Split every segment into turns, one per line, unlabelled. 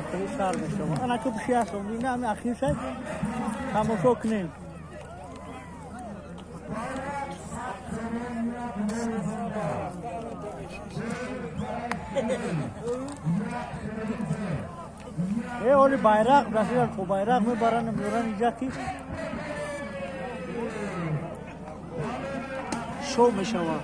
Ахири сар мешава. Ана ки пиши ҳастам, ина ҳами ахир шад тамошо кунем. Э оли байрақ расидан, то байрақ мебаранд, меоранд инҷа ки шоу мешава.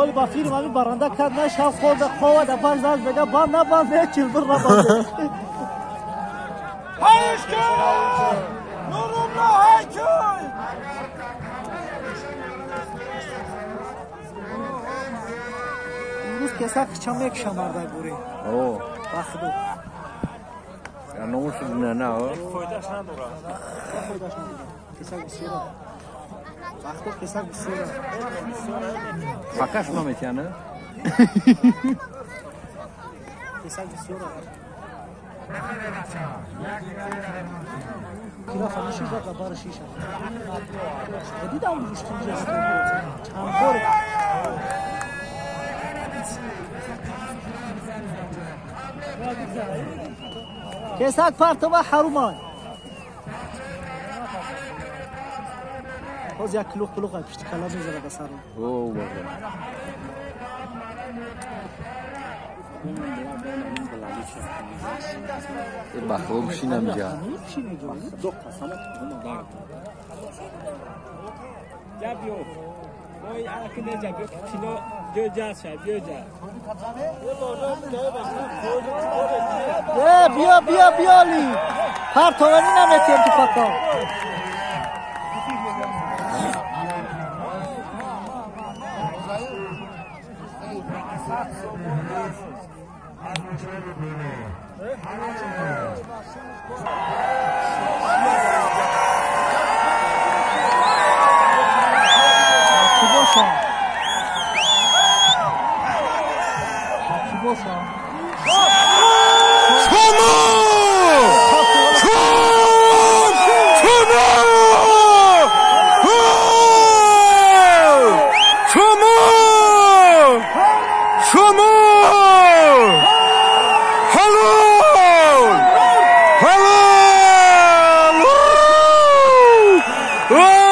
Оли ба филм ҳамин баранда кард нашав хонда хова да панҷ зан мега банд набанд чил бир набанд. Имрӯз кесак хича мекуша мардай буре.
О.
Бахду.
Я номуш на на.
Фоидаш надорад.
Фоидаш надорад. Кесак бисёра. Бахду кесак бисёра.
Пакаш наметяна?
Кесак бисёра. Кирафа нишиза да бар шиша. Дидам гуштинҷа. Чанд бор. Кесак партова ҳарумай. Боз як килуқ пулуқ пишти кала мезара ба сарам.
О, баба. Бахло бишинам ҷа.
Ҷабиё. Ой, аки не ҷабиё, кино ҷо ша, биё ҷа.
Э, биё, биё, биёли. Партовани наметием ту пака.
Halal! Halal!